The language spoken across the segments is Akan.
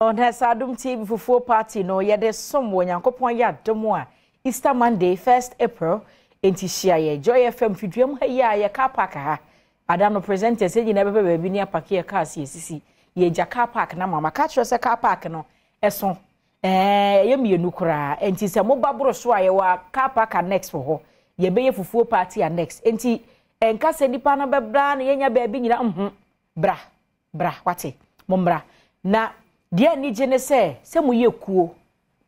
Na sɛ Adom TV Fufuo Party no yɛde som wɔ Nyankopɔn yɛ adom a Easter Monday 1st April enti hyia yɛ Joy FM fiduam ha yi a yɛ car park ha ada no presenters yɛ nyinaa bɛpɛ baabi ne apake yɛ cars yɛ sisi yɛ gya car park na ma maka kyerɛ sɛ car park no ɛso ɛɛ ɛyɛ mmienu koraa enti sɛ moba boro so a yɛwɔ car park annex wɔ hɔ yɛbɛyɛ fufuo party annex enti ɛnka sɛ nipa no bɛbra na yɛnya baabi nyina mhm bra Bra, wate? Mommra. Na deɛ anigye ne sɛ, sɛ moyɛ kuo,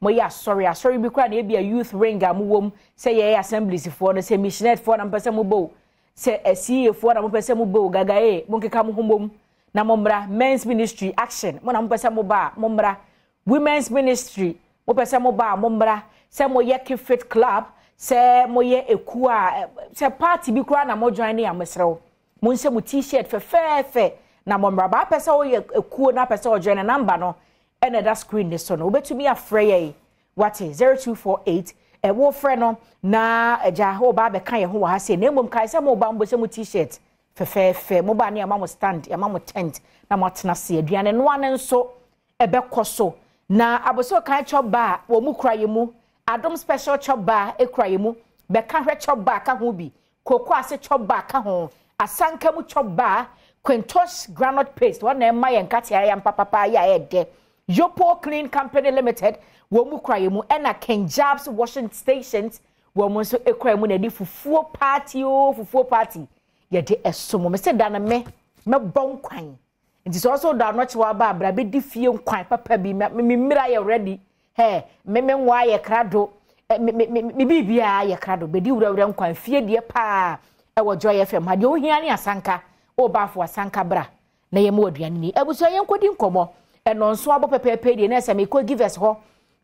moyɛ asɔre, asɔre bi koraa na ebia youth ring a mowɔ mu, sɛ yɛyɛ Assemblies foɔ no, sɛ Missionette foɔ na mopɛ sɛ mobɔ o, sɛ SCA foɔ na mopɛ sɛ mobɔ o, gagae, monkeka mo ho mmom na mommra. Men's ministry, action, mo na mopɛ sɛ moba a, mommra. Women's ministry, mopɛ sɛ moba a, mommra. Sɛ moyɛ Keep Fit Club, sɛ moyɛ ekuo a, sɛ party bi koraa na mo join a, mesrɛ wo, Monhyɛ mo t-shirt fɛfɛɛfɛ na mommra. Baa pɛ sɛ woyɛ ekuo na apɛ sɛ ɔjoin na number no ɛna ɛda screen ne so no. Wobɛtumi afrɛ yɛn wate 0248 ɛwo frɛ no na agya woba abɛka yɛn ho wɔ ha sei. Na mmom kae sɛ moba mobɛhyɛ mo t-shirt fɛfɛɛfɛ. Moba ne yɛama mo stand, yɛama mo tent na moatena ase. Aduane noa no nso ɛbɛkɔ so. Na Abossey Okai chop bar wɔn mu kura yɛn mu. Adom special chop bar ekura yɛn mu. Bɛka hwɛ chop bar ka ho bi. Kooko ase chop bar ka ho, asanka mu chop bar, Quintosh groundnut paste, wɔn na ɛma yɛn nkate a ɛyɛ ampa papa yi a ɛyɛ dɛ, Yopo Clean Company Limited, wɔn mu kura yɛn mu, ɛna King Jabs Washing Stations, wɔn nso kura yɛn mu na ɛde fufuo party oo fufuo party yɛde ɛso mo. Mese da no me mɛbɔ nkwan. Nti sɛ ɔsɛ ɔdɔ anɔkye waba a bra bɛdi fie nkwan papa bi me me mmira yɛ ready hɛ me me nwa yɛ krado me me me me biribiara yɛ krado bɛdi wurawura nkwan fie deɛ paa ɛwɔ Joy FM ha deɛ ohia ne asanka ɔba afo asanka bra na yɛ mu aduane ni abusua yɛn kɔdi nkɔmɔ ɛnɔ nso abɔ pɛpɛɛpɛ deɛ na ɛsɛ mekɔ givers hɔ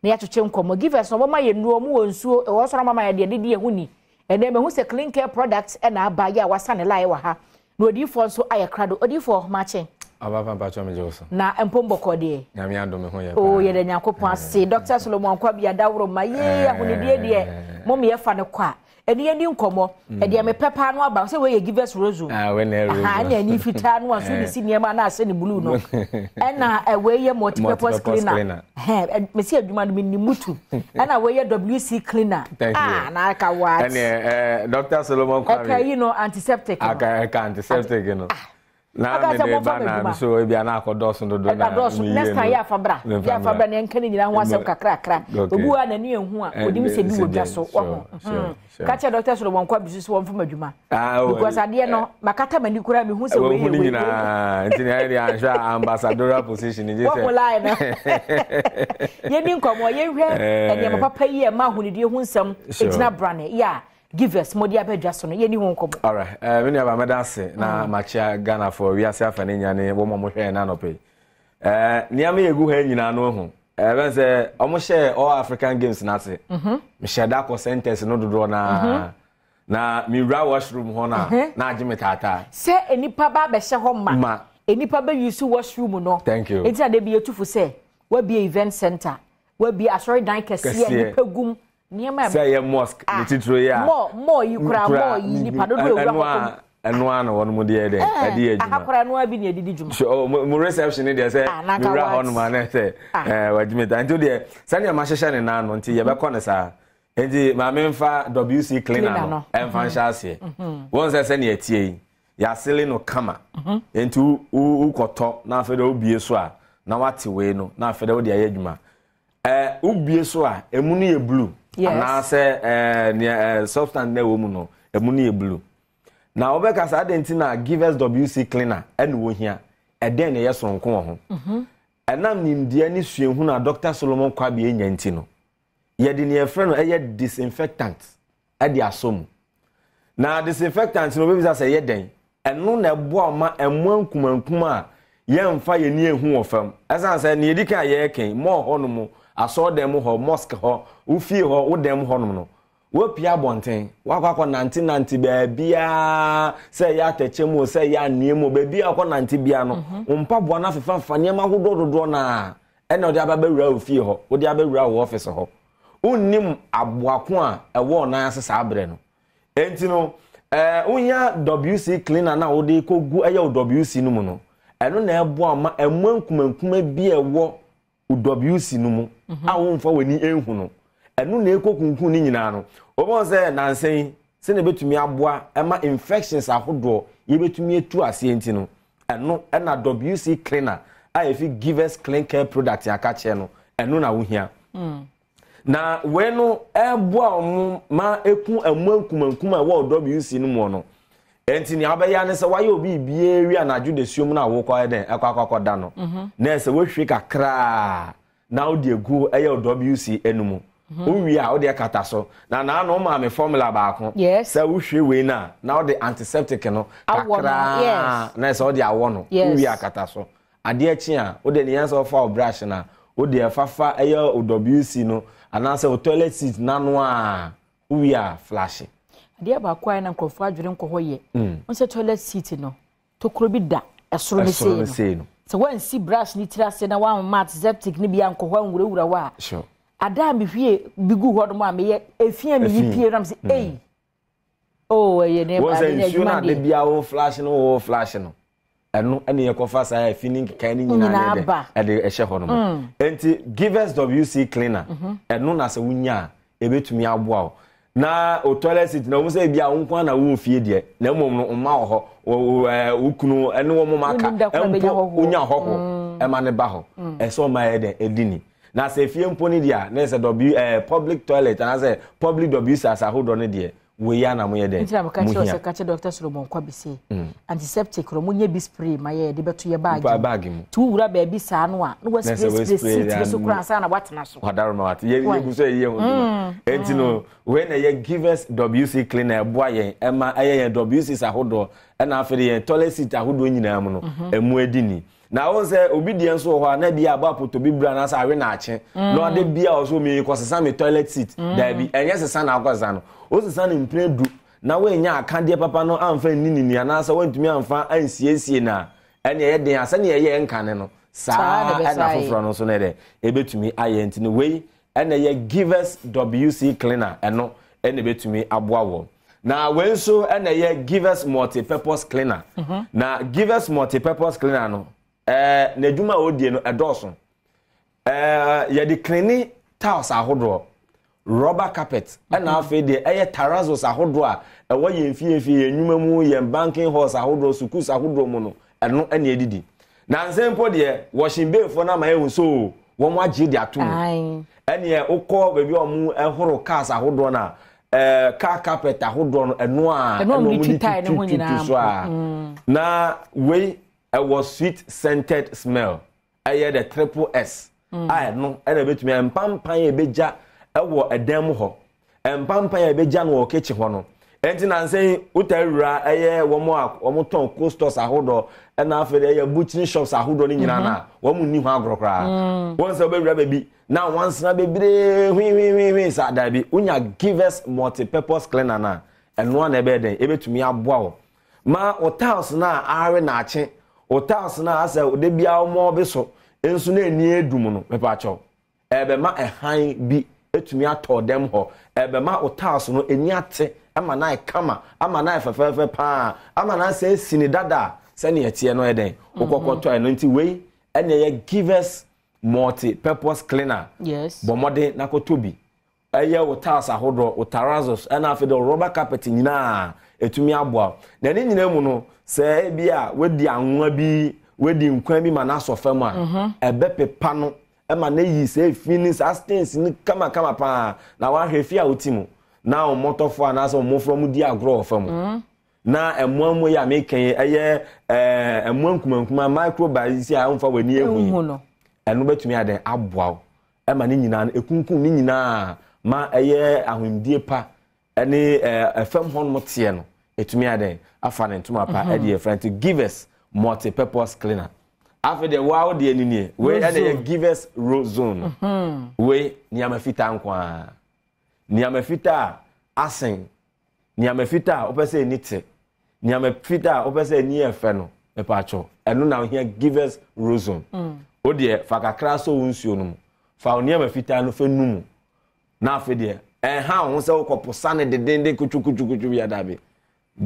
na yɛatwetwe nkɔmmɔ. Givers no, wɔma yɛn nnuro, wɔn wɔ nsuo, ɛwɔ soro ama yɛn deɛ didi yɛn ho ni. Ɛnɛ mahu sɛ clean care products ɛna aba yɛ a wasa ne line wɔ ha. Na odiyifoɔ nso ayɛ krado. Odiyifoɔ, makye. Ɔba pa mpakyɛ megye wo so. Na mpom bɔkɔɔ deɛ. Nyame adom me ho yɛ paa. Oh yɛda Nyankopɔn ase. Dr. Solomon Kwabia Daworo ma yee ahonidie deɛ mom yɛfa no kwa. Ɛne yɛni nkɔmmɔ. Ɛdeɛ mepɛ paa no aba sɛ wei yɛ givers rose o. Ah, wei na ɛyɛ rose. Aha, ɛna ani fitaa no a so de si nneɛma na ahyɛ ne blue no. Ɛna wei yɛ multi-purpose cleaner. Hɛn, mesi adwuma no menim mutu. Ɛna wei yɛ WC cleaner. Thank you. Ah, na aka what? Ɛne eh, Dr. Solomon Kwame. Ɛka yi no antiseptic no. Aka ɛka antiseptic no. Ah. Na Ɔka me sɛ de momfa ba me na adwuma. so ebi ana akɔdɔɔso dodo na Ɛdɔɔso. meyie Next time no. yɛ afa bra. Memfa Yɛ afa mmra. bra na yɛnka ne nyinaa ho asɛm kakrakra. Okay. Obi wɔ a n'ani ehu a, onim sɛ bi wɔ dwa so. Wahu. Sure, sure. Ka kyerɛ Dr. Solomon Kwabi so sɛ wɔmfa me adwuma. Ah, oh, Because adeɛ no, makata m'ani koraa mehu sɛ wei Wɔhu yɛ ne wei. nyinaa nti nea yɛde anhwɛ a ambassadorial position gye sɛ Wahu line no. Yɛni nkɔmmɔ, yɛnhwɛ nneɛma papa yi a ɛma ahonidie ho nsɛm Sure. gyina brane. Yɛ a givers mo de aba dwa so no yɛni ho nkɔmmɔ. Alright, eh, me nuaba mɛda ase na mm. makyia Ghanafoɔ wiase afa ne nya ne wɔn a wɔhwɛ yɛn anɔpɛ yi. Eh, nneɛma yɛ gu ha nyinaa no ho. Eh, bɛn sɛ wɔn hyɛ All African Games n'ase. Mm-hmm. Mehyɛ da kɔ centers no dodoɔ naa. Mm-hmm. Na mewura washroom hɔ na mm-hmm. na agye me taataa. Sɛ nnipa ba abɛhyɛ hɔ ma. Ma. Nnipa bɛ use washroom no. Thank you. Enti na de bi yɛtu fo sɛ wabie event center, wabie asɔredan kɛseɛ nnipa gum. Nneɛma sɛ ɛyɛ mosque ne titire yi a mɔ mɔ yi koraa mɔ yi nipa dodo ewura hɔ kɔm ɛno a na wɔn mo deɛ dɛ ɛde yɛ adwuma aha koraa ɛno a bi na ɛde di dwuma so oh, mo reception ne deɛ sɛ mewura hɔ nom anɛ sɛ ɛɛ wɔadwuma ta nti deɛ sɛnea mahyehyɛ ne nan no nti yɛbɛkɔ ne saa nti maame nfa WC cleaner no ɛnfa nhyɛ aseɛ wɔn sɛ sɛnea ɛtie yi yɛasele no kama nti wokɔtɔ na afei dɛ wobie so a na wate wei no na afei dɛ wode ayɛ adwuma Ɛɛ wobue so a, emu no yɛ blue. Yes. Anaasɛ ɛɛ nea ɛɛ substance na ɛwɔ mu no, emu no yɛ blue. Na wobɛka sɛ adɛn nti na Givers WC cleaner ɛna wohia? Ɛdɛn na ɛyɛ soronko wɔ ho? Mhm. Ɛnam nimdeɛ ne suahunu a Dr. Solomon Kwabie anya nti no, yɛde nea yɛfrɛ no ɛyɛ disinfectant de asɔ mu. Na disinfectant no wobɛbisa sɛ ɛyɛ dɛn? Ɛno na ɛboa wo ma mmoa nkumankuma a yɛmfa yɛn ani nhu wɔ fam. Ɛsiane sɛ nea ɛdi kan a yɛreka yi, mall hɔnom, asɔredan mu hɔ, mosque hɔ, wo fie hɔ, wo dan mu hɔnom no, woapue abɔnten, woakɔ akɔnantenante baabiara, sɛ ɛyɛ atɛkyɛ mu o, sɛ ɛyɛ anwea mu o, baabiara wokɔnante biara no, mhm. wo mpaboa no afefafa nneɛma ahodoɔ dodoɔ no a ɛna wode aba bɛwura wo fie hɔ, wode abɛwura wo office hɔ. Wonnim aboa ko a ɛwɔ wo nan ase saa berɛ no. Enti no, ɛɛ wonya WC cleaner no a wode kɔgu ɛyɛ wo WC no mu no, ɛno na ɛboa ma mmoa nkumankuma bi a ɛwɔ wo WC no mu a womfa w'ani nhu no, ɛno na ɛkɔkunkum ne nyinaa no. Wobɛhu sɛ nansa yi, sɛnea ɛbɛtumi aboa ma infections ahodoɔ yɛbɛtumi atu aseɛ nti no, ɛno na WC cleaner a ɛfi Givers Clean Care Product aka kyerɛ no, ɛno na wohia. Na wei no ɛboa wɔn ma eku mmoa nkumankuma a ɛwɔ WC no mu no. Enti nea wobɛyɛ ne sɛ wayɛ obi biribiara wie anadwo dasuo mu no a wokɔ ayɛ dɛn ɛkɔ akɔkɔda no. Na ɛsɛ woahwie kakraa na wode agu ɛyɛ WC no mu. Wowie a wode akata so. Na naano womaa me formula baako. Sɛ wohwie wei no a na wode antiseptic no kakraa na ɛsɛ wode awɔ no. Wowie akata so. Adeɛ kye a, wode ne yɛn sɛ wofa wo brush no a, wode ɛfafa ɛyɛ wo WC no anaasɛ wo toilet seat n'ano a, wowie a flashe. Adeɛ baako a na nkurɔfoɔ adwene nkɔ hɔ yɛ, wɔn sɛ toilet seat no, tokuro bi da ɛsoro no sei no. Sɛ wɔansi brush ne tiri ase na wɔamma antiseptic no bi ankɔ hɔ anwurawura hɔ a, ada a mehwie bi gu hɔ nom a meyɛ efi a meyi pie nam sɛ ei. Oh, ɛyɛ ne Wɔn sɛ ade ne nsuo no adwuma ade deɛ. bia wo flash no wo flash no ɛno ɛne yɛkɔfa saa efi ne nkekae ne nyinaa Nyinaa ne dɛ ba. ɛde ɛhyɛ hɔ nom. Nti Givers WC cleaner ɛno na sɛ wonya a ebetumi aboa wo. Na o toilet seat na wɔn sɛ ebi a wo nko ara na wowɔ fie deɛ na mmom no mma wɔ hɔ wo wo ɛɛ wo kunu ɛne wɔn mma aka Wonim da koro a mpo bɛnya hɔhoɔ. wonya hɔho ɛma ne ba hɔ ɛsɛ ɔma yɛ dɛ ɛdi ni. Na sɛ efie mpo no deɛ a, na ɛsɛ W ɛɛ public toilet anaasɛ public WC ase ahodoɔ no deɛ, wei ara na moyɛ dɛn? Nti na meka kyerɛ wo Mohia. sɛ ka kyerɛ Dɔkta Solomon Kwabi sɛ antiseptic no monyɛ bi spray ma yɛ yɛde bɛto yɛ baage mu. Baage mu. Nti wowura baabi saa no a na Na sɛ woaspray spray woaspray seat no so a, koraa ansa na woatena so. Wadaroma wate. Yɛ Why? yɛgu so ɛyɛ ho dwuma. Enti no wei na ɛyɛ Givers WC cleaner ɛboa yɛn ɛma ɛyɛ yɛn WCs ahodoɔ ɛna afei de yɛn toilet seat ahodoɔ nyinaa mu no ɛmu adi ni. Na wohu sɛ obi deɛ nso wɔ hɔ a na bi abɔ apotɔ bi bra anaasɛ awe na akye na ɔde bia ɔso mi kɔsesa me toilet seat mm. daabi ɛnyɛ sesa na akɔsesa no wosesa no mpere du na woanya akadeɛ papa no amfa nni ne ni anaasɛ woantumi amfa ansiesie no a ɛne ɛyɛ den a sɛdeɛ ɛyɛ nkane no saa ɛna foforɔ no nso no ɛdɛ ɛbɛtumi ayɛ nti no wei ɛna ɛyɛ givers wc cleaner ɛno ɛna ɛbɛtumi aboa wɔ Na wei nso na ɛyɛ Givers Multi-Purpose Cleaner. Mhm. Na Givers Multi-Purpose Cleaner no, ɛɛ n'adwuma a ɔdie no ɛdɔɔso. Ɛɛ yɛde cleani tiles ahodoɔ, rubber carpet, ɛna mhm. afei deɛ ɛyɛ terrazos ahodoɔ a ɛwɔ yɛn fie fie, yɛn nnwuma mu, yɛn banking halls ahodoɔ, sukuus ahodoɔ mu no, ɛno ɛna ɛdidi. Na nsɛn mpo deɛ, wɔhyɛn beefoɔ no ama yɛn so wɔn agye de ato mu. Ɛneɛ wokɔ baabi a wɔn ɛhoro cars ahodoɔ no a, ɛɛ car carpet ahodoɔ no ɛno a ɛna wɔn de tutututu so a mm. na wei ɛwɔ sweet scented smell ɛyɛ the triple S mm. a ɛno ɛna ebetumi mpampan a ebegya ɛwɔ ɛdan mu hɔ mpampan a ebegya no wɔ kitchen hɔ no ɛnti nansa yi wota wura ɛyɛ wɔn a wɔn tɔn cold stores ahodoɔ ɛna afei ɛyɛ butchery shops ahodoɔ no nyinaa na mhm. wɔn nni ho agorɔ koraa mm. wɔn sɛ wɔbɛwura baabi Na nwansena bebree hwinhwinhwinhwin saa daabi wonya givers multi-purpose cleaner no a ɛno a na ɛbɛyɛ dɛn ɛbɛtumi aboa wo ma wo tiles no a awe na akye wo tiles no a asɛ da biara wo mɔɔbe so nso na ɛni adum no mepakyɛw ɛbɛma ɛhan bi ɛtumi atɔ dɛm hɔ ɛbɛma wo tiles no ɛni ate ama no ayɛ kama ama no ayɛ fɛfɛɛfɛ paa ama no asɛ asi ne dada a sɛnea ɛteɛ no yɛ dɛn wokɔkɔtɔ ɛno nti wei ɛna ɛyɛ givers multi purpose cleaner yes. bɔ mmɔden na kɔtɔ bi ɛyɛ wo tiles ahodoɔ wo terrazos ɛna afei de rubber carpet nyinaa ɛtumi aboa na ne nyinaa mu no sɛ ebi a wadi anwa bi wadi nkwan bi ma no asɔ fam a mhm. ɛbɛpepa no ɛma no yi sɛ efi ne saa stains no kamakama paa na wahwɛ efi a woti mu na wɔn mmɔtɔfoɔ anaasɛ wɔn mmɔfra mu di agorɔ wɔ fam mhm. Na mmoa mmoa yi a meka yi ɛyɛ ɛɛ mmoa nkumankuma microbites a womfa w'ani ehu yi ɛno bɛtumi adɛn aboa wo ɛma ne nyinaa no ekunkum ne nyinaa ma ɛyɛ ahomdie pa ɛne ɛɛ ɛfam hɔnom teɛ no etumi adɛn afa ne ntoma pa mhm. ɛde ɛfra nti givers multi-purpose cleaner afei deɛ waa deɛ ni nie wei ɛna yɛ givers rozone mhm. wei nneɛma fitaa nko ara nneɛma fitaa asen Nneɛma fitaa a wopɛ sɛ ani te, nneɛma fitaa a wopɛ sɛ ani yɛ fɛ no, mepaakyɛw, ɛno na ohia Givers Rozone. Mm. Wo deɛ, fa kakra sɔ wo nsuo no mu. Fa wo nneɛma fitaa no fɛ nu mu. Na afei deɛ, ɛnha wo ho sɛ wokɔposa no dedenden kutukutukutu bia dabi.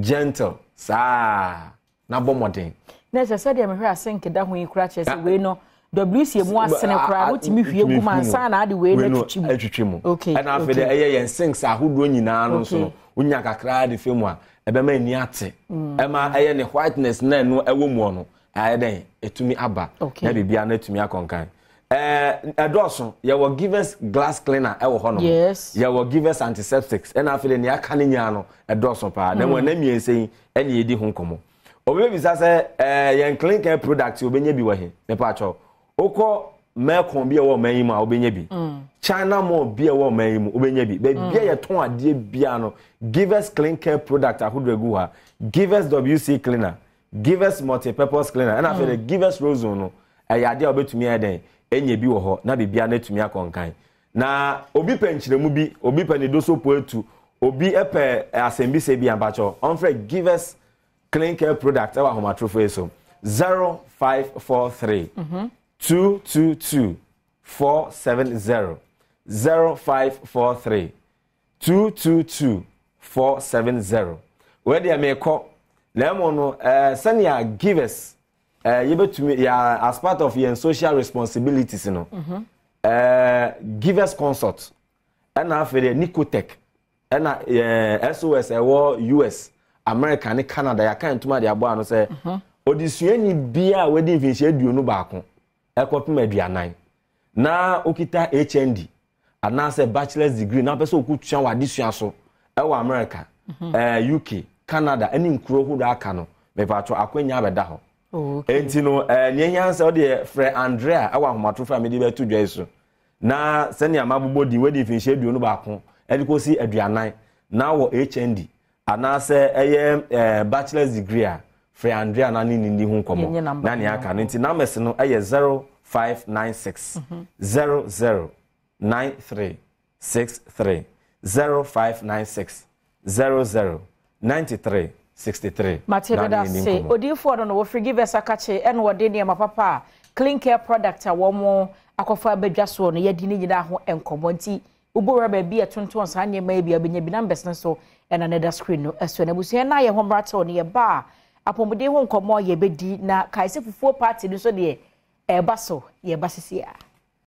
Gentle, saa na bɔ mmɔden. Na ɛsɛ sɛdeɛ mehwɛ a sink da ho yi koraa kyerɛ sɛ wei no WC mu asene koraa no wotumi hwie gu mu ansa na ade wei no atwitwi mu. Atwitwi mu. Ɛna afei deɛ ɛyɛ yɛn sinks ahodoɔ nyinaa no nso no wonya kakraa de fɛ mu a ɛbɛma ani ate. Mm. Ɛma ɛyɛ ne whiteness na ɛno ɛwɔ mu no ayɛ dɛn ɛtumi aba na biribiara no atumi akɔnkan. Ɛɛ ɛdɔɔso yɛwɔ givers glass cleaner ɛwɔ hɔ nom. Yes. Yɛwɔ givers antiseptics ɛna afei deɛ nea aka ne nyinaa no ɛdɔɔso paa. Na mmom ɛnɛ mmiɛnsa yi ɛna yɛdi ho nkɔmmɔ. Obi bɛbisa sɛ ɛɛ yɛn clean care product obɛnya bi wɔ he? Mepaakyɛw, wokɔ Melcom bi a ɛwɔ ɔman yi mu a wobɛnya bi. Mm. China Mall bi a ɛwɔ ɔman yi mu wobɛnya bi. Baabi a mm. yɛtɔn adeɛ biara no, Givers clean care product ahodoɔ agu hɔ a, Givers WC cleaner, Givers multi-purpose cleaner, ɛna afei de mm. Givers Rozone no, ɛyɛ adeɛ a wobɛtumi ayɛ dɛn anya bi wɔ hɔ na biribiara no atumi akɔnkan. Na obi pɛ nkyerɛmu bi, obi pɛ ne dosopo atu, obi pɛ asɛmbisa bi a mpakyɛw ɔmfrɛ Givers Clean Care Product ɛwɔ ahomatorofo yi so 0543 222 470 0543 222 470. Wei deɛ mekɔ na ɛmo no ɛɛ sɛnea Givers ɛɛ yɛbɛtumi yɛ as part of yɛn social responsibilities no. Mm -hmm. Eh, Givers Consult, ɛna afei deɛ Nicotech, ɛna eh, SOS ɛwɔ US, America ne Canada, yɛaka ntoma de abɔ ano sɛ mhm. odesuani biara a wadi mfinhyia 21 ɛkɔpem 40 na okita HND anaasɛ bachelor's degree na wopɛ sɛ wokɔtua w'adesua so ɛwɔ America, mhm. eh, UK, Canada ɛne nkuro ahodoɔ aka no, mepatwɔ akwanya abɛda hɔ. Oh, Enti no, eh, nea ehia sɛ wode frɛ Andrea wɔ ahomatorofo a mede bɛto dwa yi so. Na sɛnea mabobɔ din, wadi mfinhyia 21 de kɔsi 40, na wɔ HND anaasɛ ɛyɛ eh, bachelor's degree a, frɛ Andrea na ne ne nni ho nkɔmmɔ na nea aka no. Nti numbers no yɛ 0596 00 93 63 0596 00 93 63 Mate na meda ne yɛnni ase. nkɔmmɔ. Odiyifoɔ no no wɔfiri Givers Akakye ɛna ɔde nneɛma papa a Clean Care product a wɔn akɔfa aba dwa soɔ no yɛadi ne nyinaa ho nkɔmmɔ nti wobɔ wura baabi a ɛtontɔn saa nneɛma yi bi a wobɛnya bi numbers no nso ɛna na ɛda screen no so na abusua na yɛ ho mmaratew no yɛba a apɔmuden ho nkɔmmɔ yɛbɛdi na kae sɛ fufuo party no nso deɛ ɛreba so yɛba sisi a.